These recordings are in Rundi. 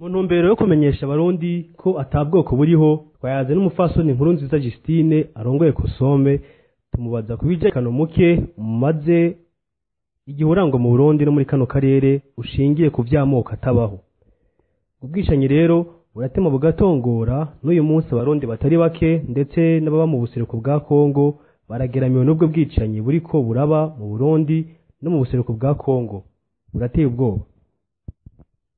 Mu ntumbero yo kumenyesha Abarundi ko atabwoko buriho, twayaze n'umufasoni Nkuru Nziza Justine arongoye Kosome, tumubaza ku bijanye muke maze igihe urangwa mu Burundi no muri kano karere ushingiye ku vy'amoko atabaho. Ubwicanyi rero buratema bugatongora. N'uyu munsi Abarundi batari bake, ndetse n'ababa mu buseruko bwa Kongo, barageramiwe n'ubwo bwicanyi buriko buraba mu Burundi no mu buseruko bwa Kongo. Burateye ubwoba.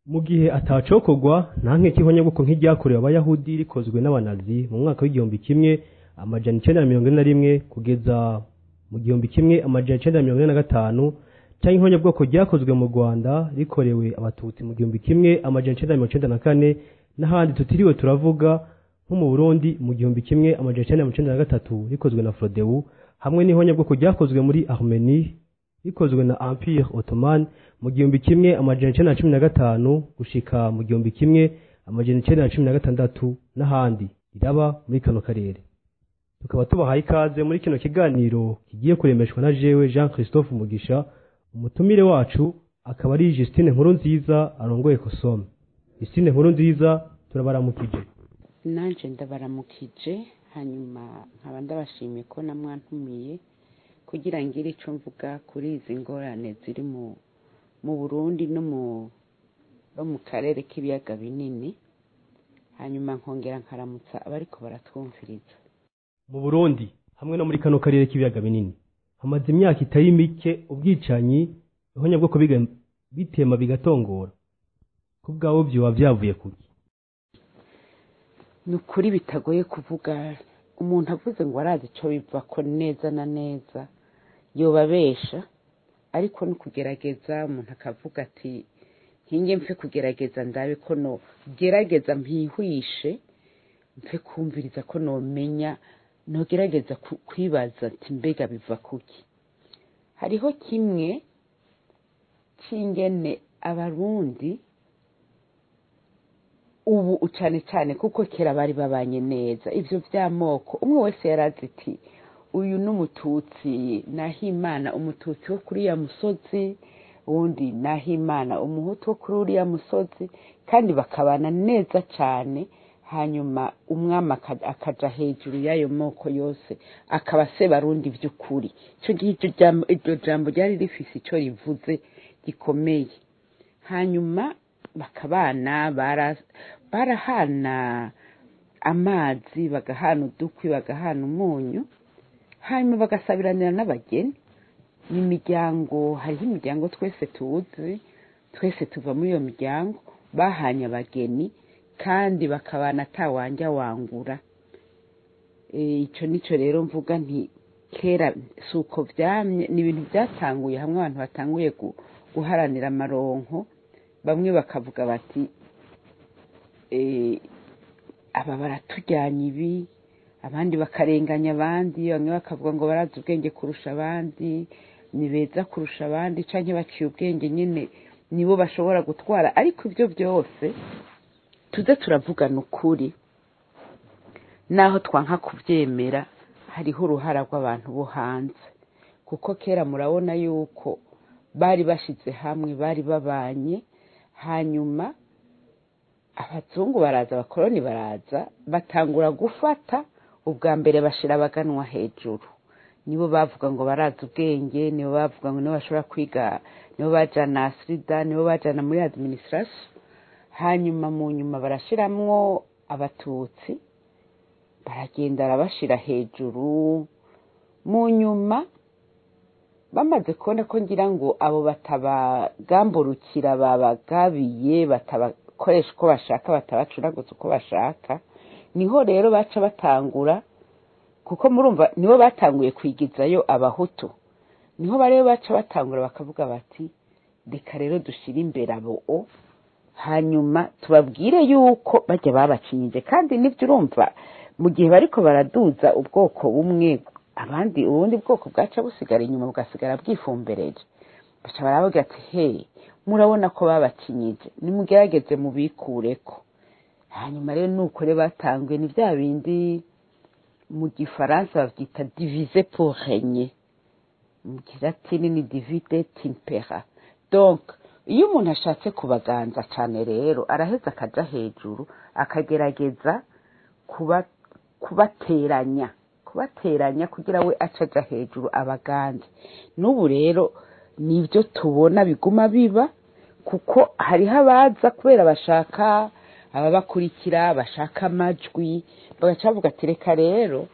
Mu gihe atacokorwa, nta nkeka nk'iryakorewe Abayahudi rikozwe n'Abanazi mu mwaka w'1941 kugeza mu 1945, canke ihonyabwoko ryakozwe mu Rwanda rikorewe Abatutsi mu 1994, n'ahandi tutiriwe turavuga nko mu Burundi mu 1993 rikozwe na Frodebu, hamwe n'ihonyabwoko ryakozwe muri Armenie rikozwe na Empire Ottoman mu 1915 gushika mu 1916, n'ahandi iraba muri kano karere. Tukaba tubahaye ikaze muri kino kiganiro kigiye kuremeshwa na jewe Jean Christophe Mugisha. Umutumire wacu akaba ari Justine Nkurunziza arongoye Kosome. Justine Nkurunziza, turabaramukije. Nanje ndabaramukije, hanyuma nkaba ndabashimiye ko namwantumiye kugira ngire ico mvuga kuri izi ngorane ziri mu Burundi no mu karere k'ibiyaga binini, hanyuma nkongera nkaramutsa abariko baratwumviriza. Mu Burundi hamwe no muri kano karere k'ibiyaga binini hamaze imyaka itari mike ubwicanyi, ihonyabwoko bitema bigatongora. Ku bwawe vyoba vyavuye kuki? Ni ukuri bitagoye kuvuga. Umuntu avuze ngo arazi ico biva ko neza na neza yobabesha, ariko ni kugerageza umuntu akavuga ati: "Nkinge mfe kugerageza ndabe ko no gerageza mpihwishe, mfe kumviriza ko nomenya, nogerageza kwibaza ati mbega biva kuki?" Hariho kimwe c'ingene Abarundi ubu cane cane, kuko kera bari babanye neza, ivyo vy'amoko umwe wese yarazi ati: "Uyu n'Umututsi Nahimana, Umututsi wo kuri ya musozi, uwundi Nahimana, Umuhutu wo kuri uriya musozi", kandi bakabana neza cane. Hanyuma umwami akaja hejuru y'ayo moko yose, akaba Sebarundi vy'ukuri. Ico gihe iryo jambo ryari rifise ico rivuze gikomeye. Hanyuma bakabana, barahana amazi, bagahana udukwi, bagahana umunyu, hanyuma bagasabiranira n'abageni. Imiryango, hariho imiryango twese tuzi, twese tuva muri iyo miryango, bahanye abageni kandi bakabana atawanja wangura. Ico nico rero mvuga nti kera si uko vyamye. Ni ibintu byatanguye hamwe abantu batanguye guharanira amaronko, bamwe bakavuga bati: "Aba baratujyanye ibi", abandi bakarenganya abandi, bamwe bakavuga ngo barazi ubwenge kurusha abandi, ni beza kurusha abandi, canke baciye ubwenge nyine, nibo bashobora gutwara. Ariko ibyo byose, tuze turavugana ukuri, naho twanka kubyemera, hariho uruhara rw'abantu bo hanze, kuko kera murabona yuko bari bashize hamwe, bari babanye. Hanyuma abazungu baraza, abakoroni baraza, batangura gufata. Ubwa mbere bashira abaganwa hejuru, nibo bavuga ngo barazi ubwenge, nibo bavuga ngo nibo bashobora kwiga, nibo bajana asirida, nibo bajana muri administration. Hanyuma mu nyuma barashiramwo Abatutsi, baragenda barabashira hejuru. Mu nyuma bamaze kubona ko ngira ngo abo batabagamburukira, babagabiye, batabakoresha uko bashaka, batabacuraguza uko bashaka, niho rero baca batangura, kuko murumva nibo batanguye kwigizayo Abahutu, niho rero baca batangura bakavuga bati: "Reka rero dushire imbere abo o, hanyuma tubabwire yuko bajya babacinyije." Kandi nibyo, urumva mu gihe bariko baraduza ubwoko bumwe, abandi, ubundi bwoko bwaca busigara inyuma, bugasigara bwifumbereje. Baca baravuga ati: "He, murabona ko babacinyije, nimugerageze mubikureko." Hanyuma rero nuko rero batanguye, ni bya bindi mu Gifaransa bavyita "diviser pour régner", mu Kilatini ni "divide et impera". Donc Iyo umuntu ashatse kubaganza cyane rero, araheza akaja hejuru, akagerageza kubateranya kugira we ace aja hejuru abaganze. N'ubu rero nibyo tubona biguma biba, kuko hariho abaza kubera bashaka ababakurikira, bashaka amajwi, bagaca bavuga ati reka rero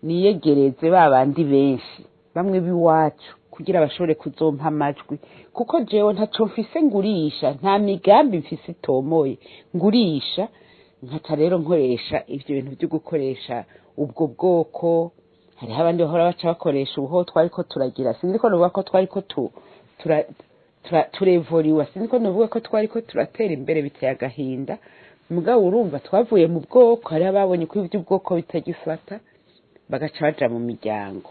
niyegereze ba bandi benshi bamwe b'iwacu kugira bashobore kuzompa amajwi, kuko jewe ntaco mfise ngurisha, nta migambi mfise itomoye ngurisha. Nkaca rero nkoresha ivyo bintu vyo gukoresha ubwo bwoko. Hariho abandi bahora baca bakoresha ubuho twariko turagira, sinzi ko novuga ko twariko turevoriwa, sinzi ko novuga ko twariko turatera imbere, biteye agahinda. Mugabo urumva twavuye mu bwoko, hariho ababonye ko ivy'ubwoko bitagifata, bagaca baja mu miryango,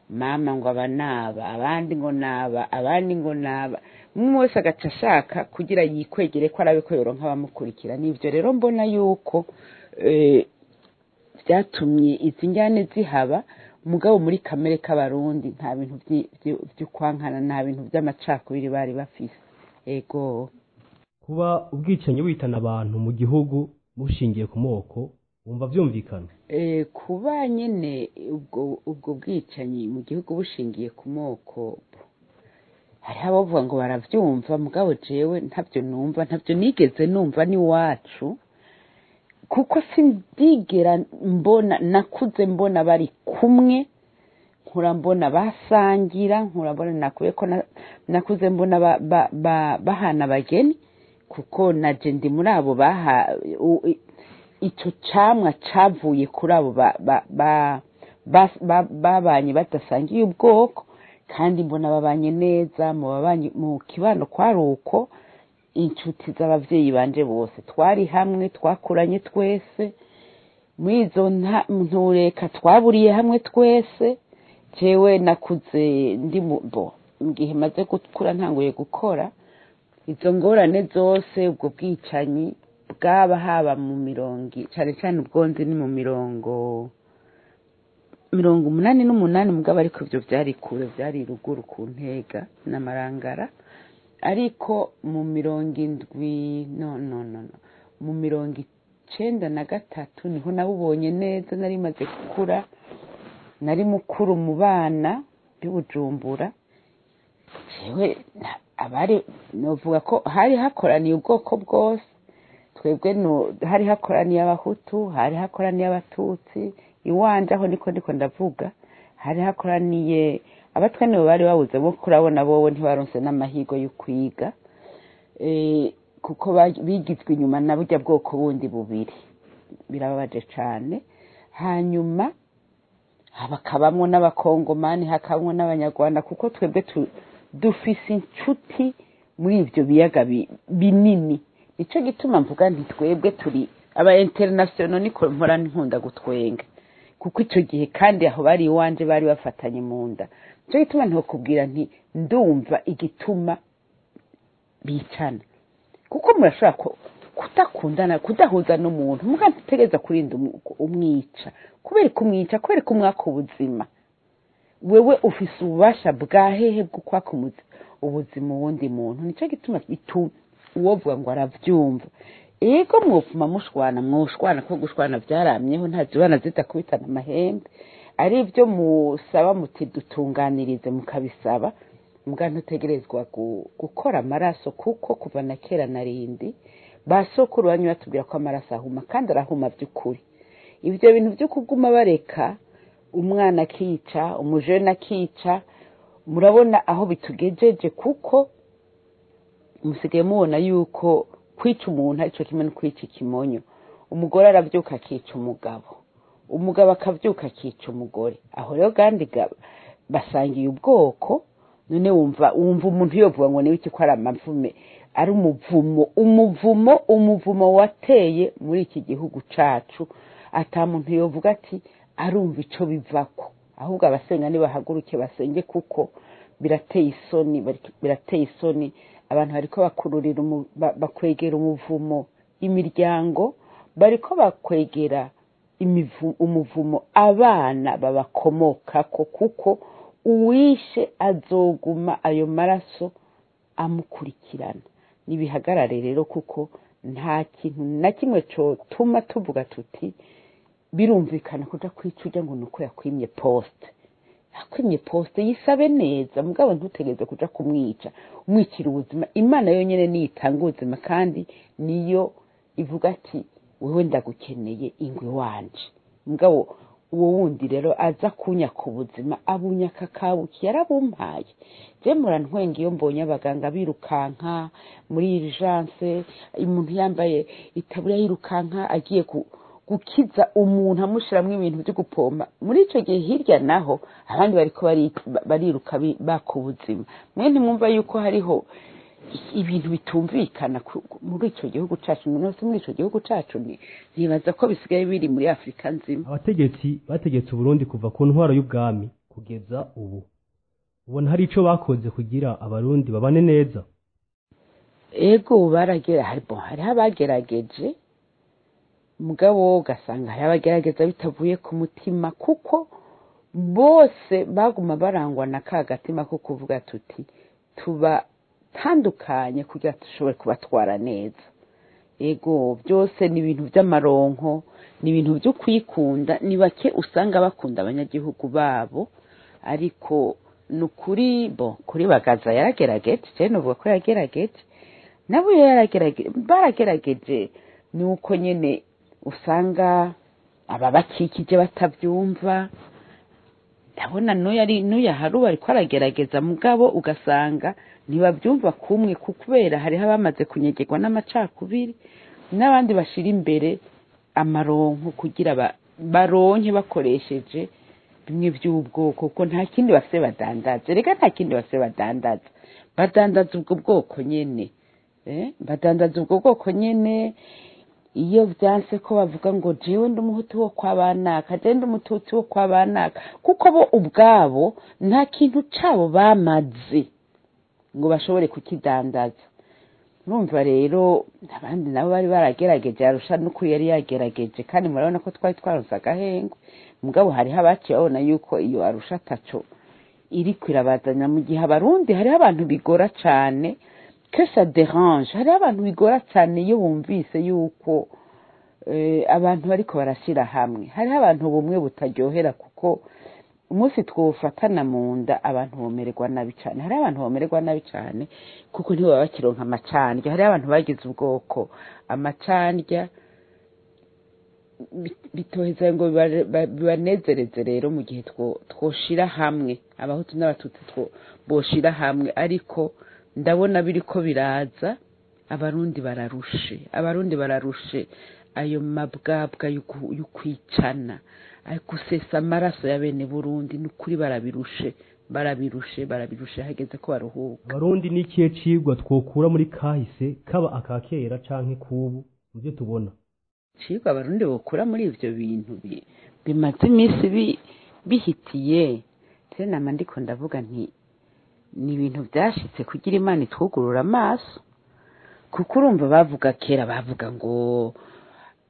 mama ngo aba naba, abandi ngo naba, abandi ngo naba, umwe wese agaca ashaka kugira yikwegere ko arabe ko yoronka abamukurikira. Nivyo rero mbona yuko vyatumye izi njyane zihaba. Mugabo muri kamere k'Abarundi nta bintu vy'ukwankana, nta bintu vy'amacakubiri bari bafise. Ego. Kuba ubwicanyi buhitana abantu mu gihugu bushingiye ku moko, wumva vyumvikana? Kuba nyene ubwo bwicanyi mu gihugu bushingiye ku moko, hariho abavuga ngo baravyumva, mugabo jewe ntavyo numva, ntavyo nigeze numva n'iwacu, kuko sindigera mbona. Nakuze mbona bari kumwe, nkura mbona basangira, nkura mbona nakuye ko nakuze mbona bahana abageni, kuko naje ndi muri abo baha ico camwa cavuye kuri abo babanye badasangiye ubwoko, kandi mbona babanye neza mu babanyi mu kibano. Kwari uko inshuti z'abavyeyi banje bose twari hamwe, twakuranye twese muri izo ntureka, twaburiye hamwe twese. Jewe nakuze ndi mu bo mu gihe maze gukura ntanguye gukora izo ngorane zose, ubwo bwicanyi bwaba haba mu mirongo, cane cane ubwo nzi ni mu 88, mugabo ariko ivyo vyari kure, vyari ruguru ku Ntega n'Amarangara. Ariko mu 70, no no no no, mu 93 niho nabubonye neza. Nari maze gukura, nari mukuru mu bana b'i Bujumbura. Jewe abari novuga ko hari hakoraniye ubwoko bwose, twebwe no hari hakoraniye Abahutu, hari hakoraniye Abatutsi iwanje aho niko ndavuga, hari hakoraniye Abatwa, nibo bari babuze bo kurabona, bobo ntibaronse n'amahirwe yo kwiga, kuko bigizwe inyuma na burya bwoko bundi bubiri. Birababaje cane. Hanyuma hakabamwo n'Abakongomani, hakabamwo n'Abanyarwanda, kuko twebwe dufise inshuti muri ivyo biyaga binini. Nico gituma mvuga nti twebwe turi aba international, niko mpora nkunda gutwenga, kuko ico gihe kandi aho bari iwanje bari bafatanye mu nda. Nico gituma ntokubwira nti ndumva igituma bicana, kuko murashobora kudakundana, kudahuza n'umuntu, muga ntutegereza kurinda umwica. Kubera kumwica, kubera kumwaka ubuzima, wewe ufise ububasha bwa hehe bwo kwaka ubuzima uwundi muntu? Nico gituma uwovuga ngo aravyumva, ego mwopfuma mushwana, mwoshwana, ko gushwana vyaramyeho, nta zibana zidakubitana amahembe. Ari ibyo musaba muti dutunganirize, mukabisaba, muga ntutegerezwa gukora amaraso, kuko kuva na kera na rindi ba sokuru banyu batubwira ko amaraso ahuma, kandi arahuma by'ukuri. Ibyo bintu byo kuguma bareka umwana akica, umujene akica, murabona aho bitugejeje, kuko musigaye mubona yuko kwica umuntu arico kimwe no kwica ikimonyo. Umugore aravyuka akica umugabo, umugabo akavyuka akica umugore. Aho rero kandi basangiye ubwoko. None wumva umuntu yovuga ngo niwe iki, ko ari amavume, ari umuvumo, umuvumo, umuvumo wateye muri iki gihugu cacu, ata muntu yovuga ati arumva ico bivako. Ahubwo abasenga nibahaguruke basenge, kuko birateye isoni, birateye isoni. Abantu bariko bakururira bakwegera umuvumo imiryango, bariko bakwegera umuvumo abana babakomokako, kuko uwishe azoguma ayo maraso. amukurikirana. Nibihagarare rero, kuko nta kintu na kimwe cotuma tuvuga tuti birumvikana kuja kwica urya ngo nuko yakwimye poste. Yakwimye poste yisabe neza, mugabo ntutegereze kuja kumwica, umwicira ubuzima. Imana yonyene niyo itanga ubuzima, kandi niyo ivuga ati wewe ndagukeneye ingwe wanje. Mugabo uwo wundi rero aza kunyaka ubuzima, abunyaka kabuki yarabumpaye. Je murantwenga iyo mbonye abaganga birukanka muri urgence, umuntu yambaye itaburiya yirukanka agiye gukiza umuntu amushiramwo ibintu byo gupompa. Muri ico gihe hirya naho abandi bariko bariruka baka ubuzima. Mwe ntimwumva yuko hariho ibintu bitumvikana muri ico gihugu cacu? Nose muri ico gihugu cacu nibaza ko bisigaye biri muri Afrika nzima. Abategetsi bategetse Uburundi kuva ku ntwaro y'ubwami kugeza ubu, ubona hari ico bakoze kugira abarundi babane neza? Ego, baragera hariho hariho abagerageje, mugabo ugasanga hariho abagerageza bitavuye ku mutima, kuko bose baguma barangwa na ka gatima ko kuvuga tuti tubatandukanye kugira dushobore kubatwara neza. Ego, byose ni ibintu by'amaronko, ni ibintu byo kwikunda. Ni bake usanga bakunda abanyagihugu babo. Ariko ni ukuri, bo kuri Bagaza yaragerageje, je novuga ko yagerageje, nabo yaragerageje, baragerageje. Ni uko nyene usanga ababakikije batabyumva. Ndabona n'uyu ari n'uyu aharuba ariko aragerageza, mugabo ugasanga ntibabyumva kumwe, kubera hariho abamaze kunyegerwa n'amacakubiri n'abandi bashira imbere amaronko kugira baronke bakoresheje bimwe by'ubwoko, kuko nta kindi bafise badandaza. Reka, nta kindi bafise badandaza, badandaza ubwo bwoko nyene, badandaza ubwo bwoko nyene. Iyo vyanse ko bavuga ngo jewe ndi umuhutu wo kwa banaka, jewe ndi umututsi wo kwa banaka, kuko bo ubwabo nta kintu cabo bamaze ngo bashobore kukidandaza. Urumva rero abandi nabo bari baragerageje, Arusha n'ukuri yari yagerageje, kandi murabona ko twari twaronse agahengwe. Mugabo hariho abaciye babona yuko iyo Arusha ataco iriko irabazanya, mu gihe abarundi hariho abantu bigora cane, que ça dérange, hariho abantu bigora cane iyo bumvise yuko abantu bariko barashira hamwe. Hariho abantu bumwe butaryohera, kuko umunsi twofatana mu nda abantu bomererwa nabi cane. Hariho abantu bomererwa nabi cane kuko ntibaba bakironka amacandya. Hariho abantu bagize ubwoko amacandya, bitoheza ngo bibanezereze. Rero mu gihe twoshira hamwe abahutu n'abatutsi, boshira hamwe, ariko ndabona biriko biraza. Abarundi bararushe, abarundi bararushe ayo mabwabwa y'ukwicana, ayo gusesa amaraso ya bene Burundi. Ni ukuri barabirushe, barabirushe, barabirushe, hageze ko baruhuka. Abarundi ni ikihe cigwa twokura muri kahise, kaba aka kera canke kubu, mu byo tubona? Cigwa abarundi bokura muri ivyo bintu bimaze iminsi bihitiye, je nama ndiko ndavuga nti ni ibintu vyashitse kugira Imana itwugurura amaso, kuko urumva bavuga kera, bavuga ngo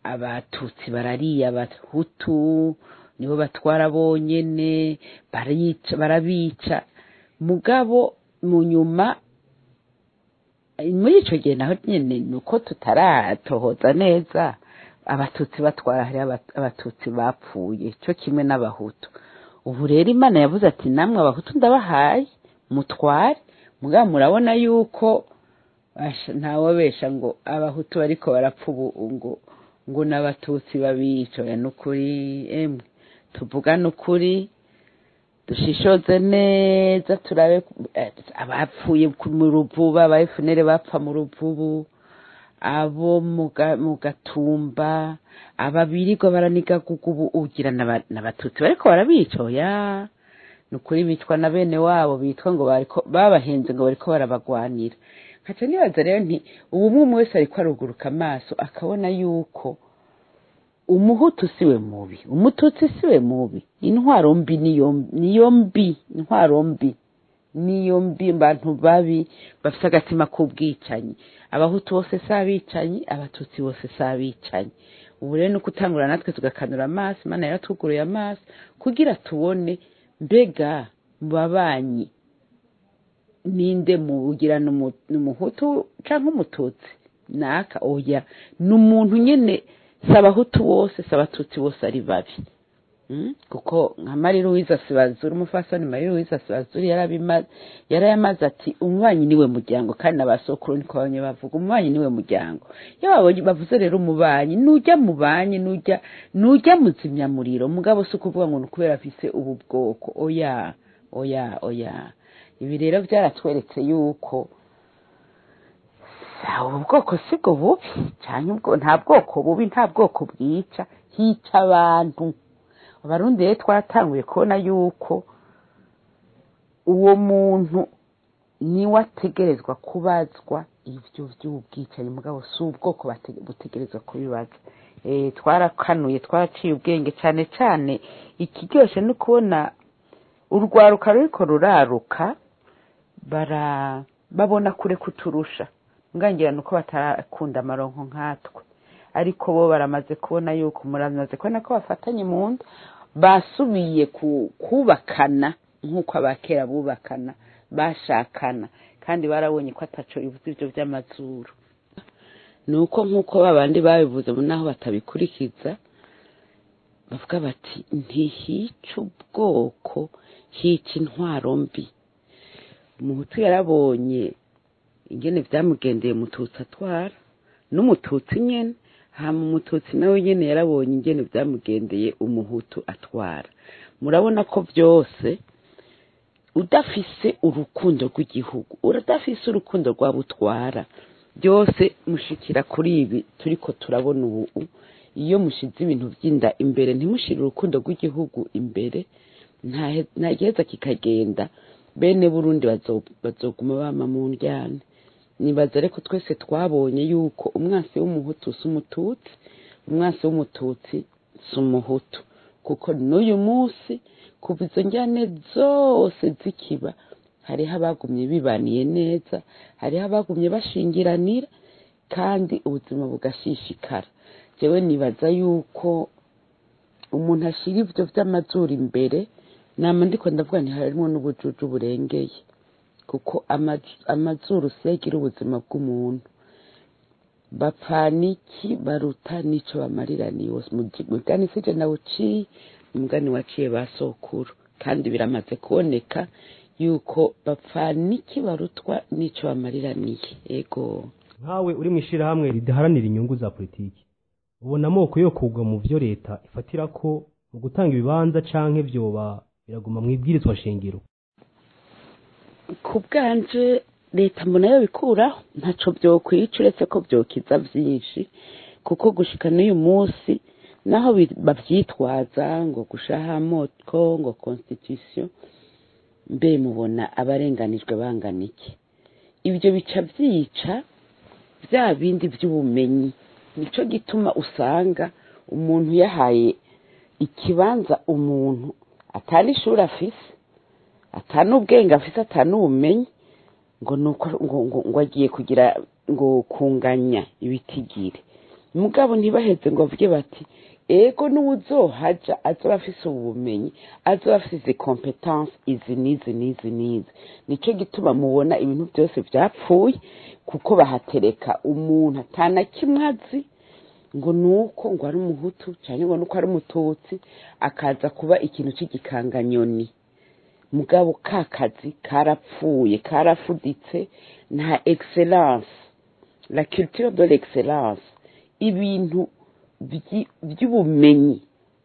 abatutsi barariye abahutu, nibo batwara bonyene, barica, barabica. Mugabo mu nyuma muri ico gihe naho nyene nuko tutaratohoza neza, abatutsi batwara, hari abatutsi bapfuye cyo kimwe n'abahutu. Ubu rero Imana yavuze ati namwe abahutu ndabahaye mutware. Mugabo murabona yuko ntawobesha ngo abahutu bariko barapfa ubu ngo n'abatutsi babica. Oya, nukuri emwe, tuvugane ukuri, dushishoze neza, turabe abapfuye mu Ruvubu, aba FNL bapfa mu Ruvubu, abo mu Gatumba, ababirirwa baranigaguga ubu, ugira n'abatutsi bariko barabica. Oya, nukuri bitwa na bene wabo, bitwa ngo bariko babahenze ngo bariko barabagwanira. Nkaca nibaza rero nti ubu umwe wese ariko aruguruka amaso akabona yuko umuhutu siwe mubi, umututsi siwe mubi, intwaro mbi niyo mbi, intwaro mbi niyo mbi, abantu babi bafite agatima k'ubwicanyi. Abahutu bose si abicanyi, abatutsi bose si abicanyi. Ubu rero ni ukutangura natwe tugakanura amaso. Imana yaratuguruye amaso kugira tubone mbega mu babanyi. Ninde mugira n'umuhutu canke umututsi naka? Oya, ni umuntu nyene. Si abahutu bose, si abatutsi bose ari babi. Kuko nka Marie Louise Sibazuri, umufasoni Marie Louise Sibazuri, yarayamaze ati: "Umubanyi niwe muryango." Kandi n'abasokuru niko bamwe bavuga: "Umubanyi niwe muryango." Iyo babonye bavuze rero umubanyi, nujya mu banyi, nujya muzimyamuriro. Mugabo si ukuvuga ngo ni ukubera afise ubu bwoko. Oya, oya, oya. Ibi rero byaratweretse yuko ubu bwoko si bwo bubi cyane. Ubwo nta bwoko bubi, nta bwoko bwica, hica abantu. Abarundi rero twaratanguye kubona yuko uwo muntu niwe ategerezwa kubazwa ibyo by'ubwicanyi, mugabo si ubwoko butegerezwa kubibaza. Twarakanuye, twaraciye ubwenge. Cyane cyane ikiryoshe ni ukubona urwaruka ruriko ruraruka, bara babona kure kuturusha. Ngangira nuko batarakunda amaronko nkatwe, ariko bo baramaze kubona yuko, muramaze kubona ko bafatanye mu nda, basubiye kubakana nk'uko abakera bubakana, bashakana, kandi barabonye ko ataco bivuze ibyo by'amazuru. Ni uko nk'uko babandi babivuze, naho batabikurikiza, bavuga bati: "Ntihica ubwoko, hica intwaro mbi." Umuhutu yarabonye ingene byamugendeye umututsi atwara, n'umututsi nyene. Hama umututsi nawe nyene yarabonye ingene byamugendeye umuhutu atwara. Murabona ko byose udafise urukundo rw'igihugu, udafise urukundo rw'abutwara, byose mushikira kuri ibi turiko turabona ubu. Iyo mushize ibintu by'inda imbere, ntimushire urukundo rw'igihugu imbere, ntagiheza kikagenda. Bene Burundi bazoguma bama mu ndyane. Nibaza ariko twese twabonye yuko umwansi w'umuhutu si umututsi, umwansi w'umututsi si umuhutu, kuko n'uyu munsi kuva izo njyane zose zikiba, hariho abagumye bibaniye neza, hariho abagumye bashingiranira, kandi ubuzima bugashishikara. Jewe nibaza yuko umuntu ashira ivyo vy'amazuru imbere, nama ndiko ndavuga nti harimwo n'ubujuju burengeye, kuko amazuru siyo ubuzima bw'umuntu. Bapfana iki baruta n'ico bamariraniye? Mugani sije nawuciye, umugani waciye ba sokuru, kandi biramaze kuboneka yuko bapfana iki barutwa n'ico bamariraniye. Ego. Nkawe uri mu ishyirahamwe ridaharanira inyungu za politiki, ubona amoko yo kugwa mu byo leta ifatira ko mu gutanga ibibanza, canke vyoba biraguma mu ibwirizwa shingiro? Ku bwanje, leta mbona yo bikuraho ntaco byokwica, uretse ko byokiza byinshi, kuko gushika n'uyu munsi naho bavyitwaza ngo gushaha amoko, ngo constitution, mbe mubona abarenganijwe bangana iki? Ibyo bica byica bya bindi by'ubumenyi. Nico gituma usanga umuntu yahaye ikibanza umuntu atari ishuri afise, atari ubwenge afise, atari ubumenyi, ngo nuko ngo agiye kugira ngo kunganya ibitigiri. Mugabo ntibaheze ngo bavuge bati: "Ego, n'uwuzohaja azoba afise ubumenyi, azoba afise izi compétences izi n'izi n'izi n'izi." Nico gituma mubona ibintu byose byapfuye, kuko bahatereka umuntu atana kimwe azi, ngo nuko ngo ari umuhutu cyangwa ngo nuko ari umututsi, akaza kuba ikintu cy'igikanganyoni. Mugabo ka kazi karapfuye, karafuditse. Nta excellence, la culture de l'excellence, ibintu by'ubumenyi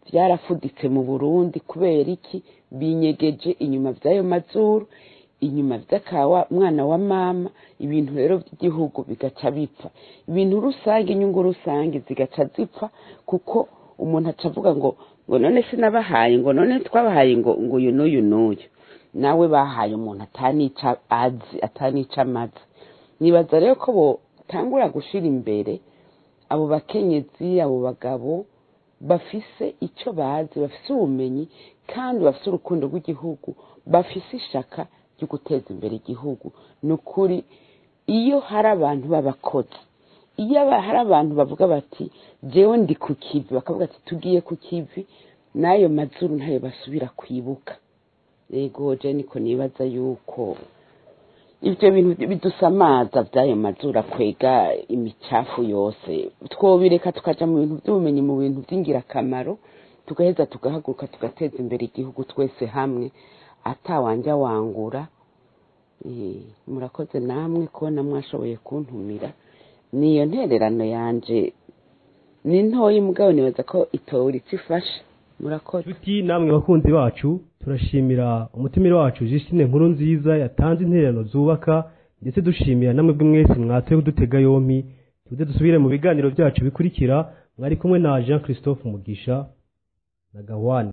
byarafuditse mu Burundi. Kubera iki? Binyegeje inyuma by'ayo mazuru, inyuma by'akawa mwana wa mama. Ibintu rero by'igihugu bigaca bipfa, ibintu rusange, inyungu rusange zigaca zipfa, kuko umuntu aca avuga ngo none sinabahaye, ngo none twabahaye ngo uyu n'uyu n'uyu. Nawe bahaye umuntu atanica azi, atanica amazi. Nibaza rero ko botangura gushira imbere abo bakenyezi, abo bagabo bafise icyo bazi, bafise ubumenyi, kandi bafise urukundo rw'igihugu, bafise ishaka ryo guteza imbere igihugu. Ni ukuri, iyo hari abantu b'abakozi, iyo hari abantu bavuga bati: "Jewe ndi ku kivi," bakavuga ati: "Tugiye ku kivi," n'ayo mazuru ntayo basubira kwibuka. Yego, je niko nibaza yuko Ibyo bintu bidusamaza by'ayo mazuru akwega imicafu yose twobireka, tukaja mu bintu by'ubumenyi, mu bintu by'ingirakamaro, tugaheza tugahaguruka, tugateza imbere igihugu twese hamwe, atawanja wangura. Murakoze namwe kubona mwashoboye kuntumira. Niyo ntererano yanje, ni ntoyi, mugabo nibaza ko itora icyo ifashe. Murakoze. Nshuti namwe bakunzi bacu, turashimira umutumire wacu Justine Nkuru Nziza yatanze intererano zubaka, ndetse dushimira namwe bwe mwese mwatoye kudutega yompi. Tuze dusubire mu biganiro byacu bikurikira. Mwari kumwe na Jean Christophe Mugisha na Gawane.